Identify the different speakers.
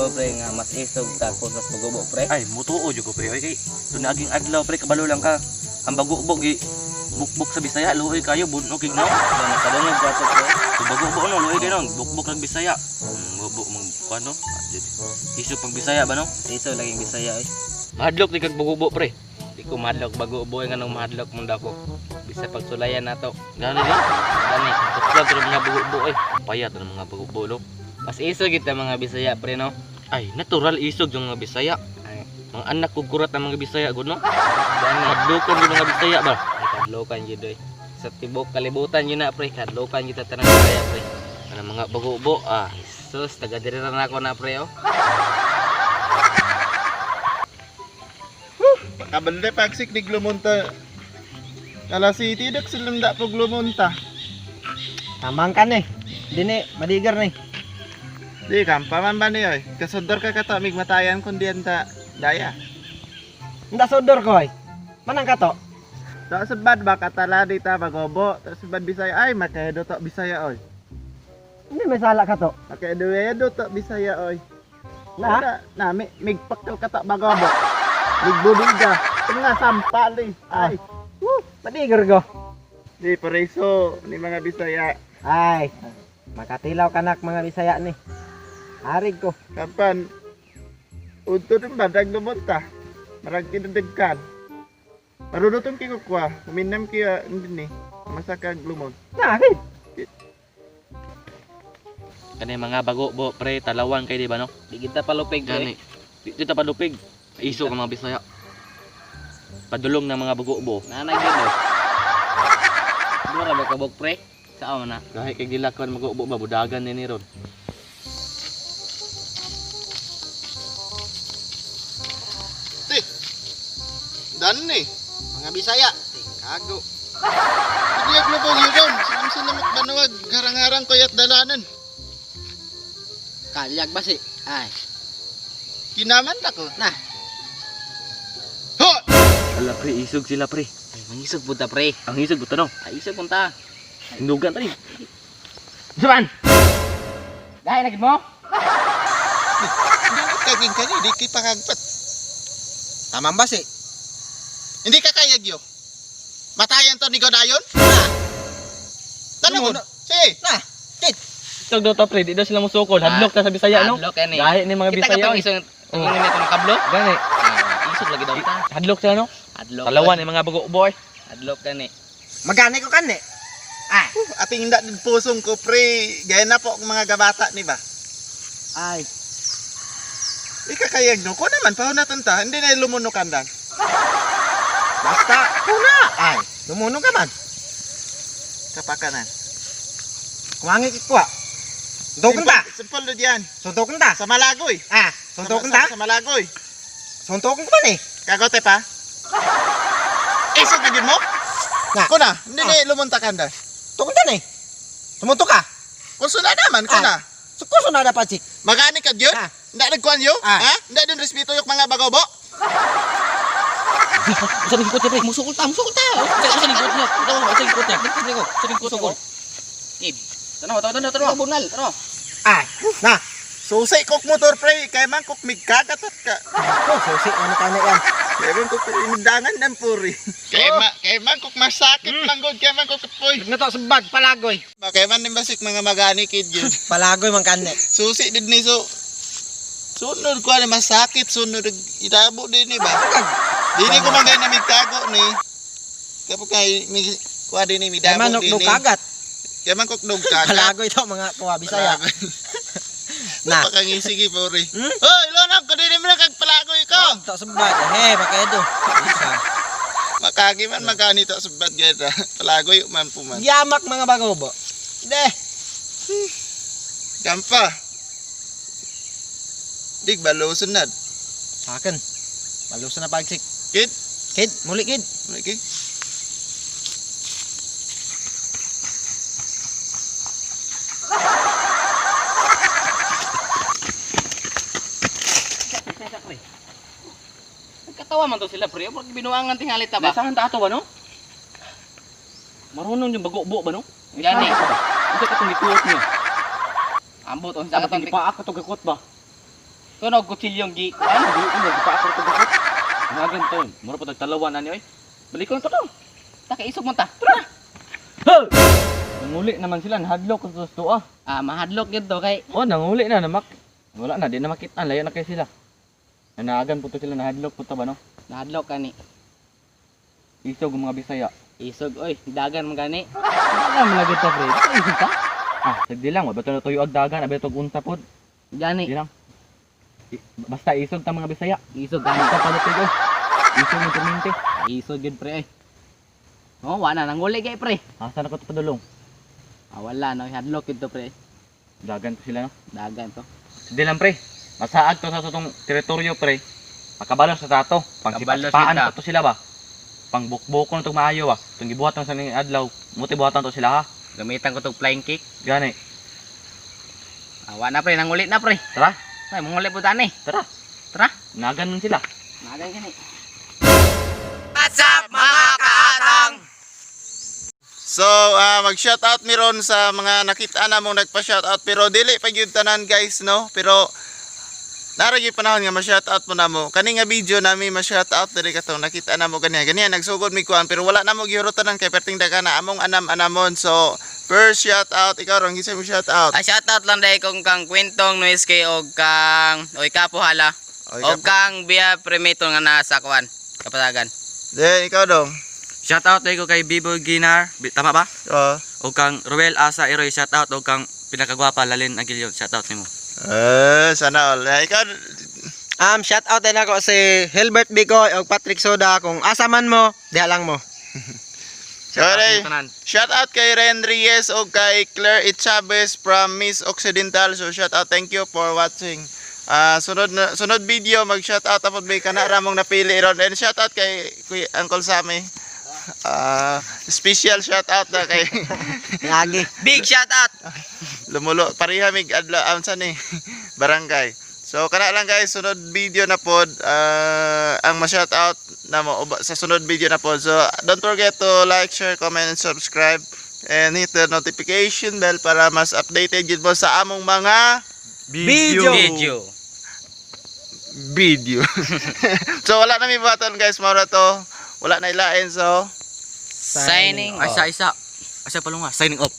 Speaker 1: Mutuo pre nga mas isog ta kung mas bagubo pre?
Speaker 2: Ay, mutuo jud ko pre. Oy kay tunaging adlaw pre kabalo lang ka. Ang bagubo gi bukbuk sa Bisaya luoy kayo bunog kig no.
Speaker 1: So, nakadungog ka to pre.
Speaker 2: So, bagubo no luoy kayo no, bukbuk lang Bisaya. Bubo mang kuan no. Isog pang Bisaya ba no?
Speaker 1: Isog laging Bisaya oy.
Speaker 2: Mahadlok di kag bagubo pre.
Speaker 1: Di ko mahadlok bagubo nga nung mahadlok man daw ko. Bisa pagsulayan nato.
Speaker 2: Gani no?
Speaker 1: Gani.
Speaker 2: Tuklab sa mga bagubo oy. Payat ang mga bagubo no.
Speaker 1: Mas isog kita mga Bisaya pre no.
Speaker 2: Ay, natural isog yung mga Bisaya.
Speaker 1: Ay,
Speaker 2: Mga anak kog kurat ang mga Bisaya gud no.
Speaker 1: gani.
Speaker 2: Hadlokan yung mga Bisaya ba?
Speaker 1: Ay, kadlokan jud oy. Sa tibok kalibutan yun na pre, kadlokan kita tanang Bisaya pre.
Speaker 2: Ano mga bagubo ah.
Speaker 1: Sus, taga diri ra na ako na pre oh.
Speaker 3: Kabande pagsik ni Glumonta. Kala City dak silanda po Glumonta.
Speaker 4: Tamang ka ni. Dini, madigar ni.
Speaker 3: Di kampa man ba niyo eh. Kasodor ka kato mig matayan kun diyan ta daya.
Speaker 4: Nda sodor ko ay. Manang ka to?
Speaker 3: Ta sebad ba katala di ta bagobo, ta sebad Bisaya ay makaedo to Bisaya oy.
Speaker 4: Hindi may sala ka to.
Speaker 3: Makaedo edo to Bisaya oy.
Speaker 4: Na?
Speaker 3: Na, na mi migpaktal ka to bagobo. Migbubiga. Nga sampal eh. Ay,
Speaker 4: Madigar ko.
Speaker 3: di pareso ni mga Bisaya.
Speaker 4: Ay, makatilaw kanak mga Bisaya ni. Arig ko.
Speaker 3: Kapan udto din ba dag lumunta. Marag kinadagkan. Marunutong kikukwa, uminam kiya hindi ni. Masakag lumon.
Speaker 4: Na, kid.
Speaker 2: Kani mga bagubo pre talawan kay di ba no?
Speaker 1: Di kita palupig
Speaker 2: Gani.
Speaker 1: pre.
Speaker 2: Di di ta palupig. Isog ang mga Bisaya. Padulong ng mga bagubo.
Speaker 1: Nanay gyud oh. Dura ba kabok pre? Sao man na?
Speaker 2: Kahit kay gilakon magubo ba budagan ni ron.
Speaker 3: Ti. Dan ni.
Speaker 4: Mga Bisaya, tingkago.
Speaker 3: Hindi lubong yun ron. Silam sila magbanawag. Garang-harang koyat dalanan.
Speaker 4: Kalyag ba si? Ay,
Speaker 3: Kinaman ta ko.
Speaker 4: na.
Speaker 3: Ho!
Speaker 2: Ala pre, isog sila pre.
Speaker 1: Ay, mangisog pud ta pre.
Speaker 2: Ang isog buta no.
Speaker 1: Ay, isog pud ta.
Speaker 2: Hindugan tani.
Speaker 1: Suman. Dahil na gid mo?
Speaker 3: Hindi ka kaging kani, di kay pakagpat.
Speaker 4: Tamang ba si?
Speaker 3: Hindi ka kayag yo. Matayan to ni Godayon? Tanong ko. Sige.
Speaker 4: Na, kid.
Speaker 2: Isog daw ta pre, di daw sila musukol. Hadlok ta sa Bisaya no.
Speaker 1: Hadlok ani.
Speaker 2: Gahi ni mga
Speaker 1: Kita
Speaker 2: Bisaya.
Speaker 1: katong
Speaker 2: oy.
Speaker 1: isog oh. Ni itong kablo.
Speaker 2: Gani.
Speaker 1: Ah, isog lagi daw ta.
Speaker 2: Hadlok sila no.
Speaker 1: Hadlok.
Speaker 2: Talawan ni mga bagubo oy.
Speaker 1: Hadlok kani.
Speaker 4: Magani ko kan ni. Ay,
Speaker 3: Ating inda din pusong ko pre. Gaya na po ang mga gabata ni ba?
Speaker 4: ay.
Speaker 3: Ikakayag no. Ko naman, pahunatan ta. Hindi na lumunukan dan.
Speaker 4: Basta, kuna. Ay, lumunong ka man.
Speaker 3: Kapakanan.
Speaker 4: Kumangi kikwa. Suntukan ta.
Speaker 3: Simple na diyan.
Speaker 4: Suntukan ta.
Speaker 3: Sa Malagoy.
Speaker 4: Ah, suntukan ta.
Speaker 3: Sa Malagoy.
Speaker 4: Suntukan ko man eh.
Speaker 3: Kagote pa. Isog na din mo?
Speaker 4: Na.
Speaker 3: Ko na. Hindi na lumuntakan dan.
Speaker 4: Tukon ta ni. Sumuntok ka.
Speaker 3: Kurso na naman, ko
Speaker 4: Ah.
Speaker 3: na.
Speaker 4: Sukuso na dapat sik.
Speaker 3: Magani ka yun?
Speaker 4: Ah.
Speaker 3: Hindi nagkuhan yun?
Speaker 4: Ah.
Speaker 3: Ha? Hindi din respeto yung mga bagobo?
Speaker 2: Usa ning kotse pre.
Speaker 1: Musukol ta, musukol ta.
Speaker 2: Usa ning kotse niya. Usa ning kotse niya.
Speaker 1: Dito ko.
Speaker 2: Usa ning kotse ko.
Speaker 1: Kid.
Speaker 2: Tanaw, tanaw, tanaw, tanaw.
Speaker 1: Bunal. Tanaw.
Speaker 4: Ay, na.
Speaker 3: Susay kok motor pre, kay man kok migkakatat ka.
Speaker 4: Oh, susi ano ka na yan.
Speaker 3: Kay man kok indangan ng puri. Kay man kok masakit man gud, kay man kok kapoy.
Speaker 4: Na to sa bag palagoy.
Speaker 3: Ba kay man nimbasik mga magani kid yun.
Speaker 4: Palagoy man kanne.
Speaker 3: Susi din ni so sunod ko ani masakit sunod idabo din ni ba. Dini ko man gay na migtago ni. Kapag kay mi kuha din ni
Speaker 4: Kay
Speaker 3: midabo
Speaker 4: man
Speaker 3: din
Speaker 4: dug
Speaker 3: ni.
Speaker 4: kagat.
Speaker 3: Kay man kok dug kagat.
Speaker 4: Palagoy to mga kuwa Bisaya. Na.
Speaker 3: Napakangisigi puri.
Speaker 4: Hmm?
Speaker 3: Hoy, lonag ko din mo kag palagoy ko.
Speaker 4: To sa bag. He, pakedo. Isa.
Speaker 3: Makagi man magani to sa bad geta. Palagoy man po man.
Speaker 4: Yamak mga bagobo. De.
Speaker 3: Kampa. Dig baluson nad.
Speaker 4: Saken. Balusan na pagsik.
Speaker 3: Kid.
Speaker 4: Kid, muli kid.
Speaker 3: Okay.
Speaker 1: Nagkatawa man to sila pre. Porque binuangan tingali ta ba?
Speaker 2: Saan ta ato ba no? Marunong yung bagubo ba no?
Speaker 1: Gani.
Speaker 2: Usa ka tong gikuot niya.
Speaker 1: Ambot unsa ka
Speaker 2: Sa
Speaker 1: tong
Speaker 2: katong gipaak ka tong gikuot ba?
Speaker 1: Tunog kutsilyong gi. Ano
Speaker 2: Ano di ko pa ako to gakot. Nagan to. Mura pa tag talawa na ni oy. Balik ko na to to.
Speaker 1: Ta kay isog mo ta. Tara.
Speaker 2: Nanguli naman sila, nahadlok ko sa tuwa.
Speaker 1: Ah, mahadlok gyud to kay
Speaker 2: Oh, nanguli na namak. Wala na, di na makita, layo na kay sila. Nanagan po to sila, nahadlok po to ba no?
Speaker 1: Nahadlok kani.
Speaker 2: Isog ang mga Bisaya.
Speaker 1: Isog oy, dagan man gani.
Speaker 2: Wala man lagi ta, pre. Isog ka? Ah, sagdi lang, wa ba to natuyo ag dagan, abi to unta pod.
Speaker 1: Gani.
Speaker 2: Di lang. Basta isog ta mga Bisaya.
Speaker 1: Isog gani.
Speaker 2: Basta palupig oy. Isog ng perminti.
Speaker 1: Isog gyud, pre, oy. Oh, wala nanguli kay, pre.
Speaker 2: Asa na ko to padulong?
Speaker 1: Ah, wala no, hadlok gyud to, pre.
Speaker 2: Dagan to sila no.
Speaker 1: Dagan to.
Speaker 2: Di lang, pre. Masaag to sa tong teritoryo, pre. Makabalo sa tato. Pang
Speaker 1: Kabalo
Speaker 2: sipaan
Speaker 1: sila.
Speaker 2: to sila ba. Pang bukbukon to maayo ba. Itong gibuhatan sa ning adlaw. Muti buhatan to sila ha.
Speaker 1: Gamitan ko tog flying kick.
Speaker 2: Gani.
Speaker 1: Ah, wala pre, nanguli na, pre.
Speaker 2: Tara.
Speaker 1: Ay, manguli po tani.
Speaker 2: Tara.
Speaker 1: Tara.
Speaker 2: Nagan nun sila.
Speaker 1: Nagan gani.
Speaker 3: So, mag-shoutout mi ron sa mga nakita na mong nagpa-shoutout pero dili pa gyud tanan, guys, no. Pero nara gyud panahon nga ma-shoutout mo na mo. Kani nga video nami ma-shoutout diri katong nakita na mo ganiya. Ganiya nagsugod mi kuan pero wala na mo gihurot tanan kay perting daga na among anam-anamon. So, first shoutout ikaw ron, kinsa mo shoutout?
Speaker 1: Ah, shoutout lang dahil kung kang kwentong Noise kay og kang oy kapo hala.
Speaker 3: Oy,
Speaker 1: Og
Speaker 3: kapo.
Speaker 1: kang Bia Primito nga nasa kuan. Kapatagan.
Speaker 3: Then ikaw dong.
Speaker 2: Shout out ko kay Bibo Ginar. Tama ba?
Speaker 3: Oh.
Speaker 2: O kang Ruel Asa Eroy, shout out o kang pinakagwapa Lalin Aguilion, shout out nimo.
Speaker 3: Eh, sana all. Eh, ikaw.
Speaker 4: Shout out din ako si Hilbert Bicoy og Patrick Soda kung asa man mo, diha lang mo.
Speaker 3: Sorry.
Speaker 2: Tanan.
Speaker 3: Shout out kay Ren Reyes o kay Claire Echavez from Miss Occidental. So shout out, thank you for watching. Ah, sunod na, sunod video mag shout out tapos may kana ramong napili ron. And shout out kay Kuya Uncle Sammy. Ah, special shout out na kay
Speaker 4: Lagi.
Speaker 1: Big shoutout.
Speaker 3: Lumulo pareha mig adlaw unsa ni barangay. So kana lang, guys, sunod video na pod ang ma-shout out na mo sa sunod video na pod. So don't forget to like, share, comment and subscribe and hit the notification bell para mas updated gid mo sa among mga
Speaker 4: Video.
Speaker 1: Video.
Speaker 3: Video. So wala na mi button, guys, mao ra to. Wala na ilain, so
Speaker 1: Signing
Speaker 2: Ay,
Speaker 1: off.
Speaker 2: isa isa. Asa palunga, signing off.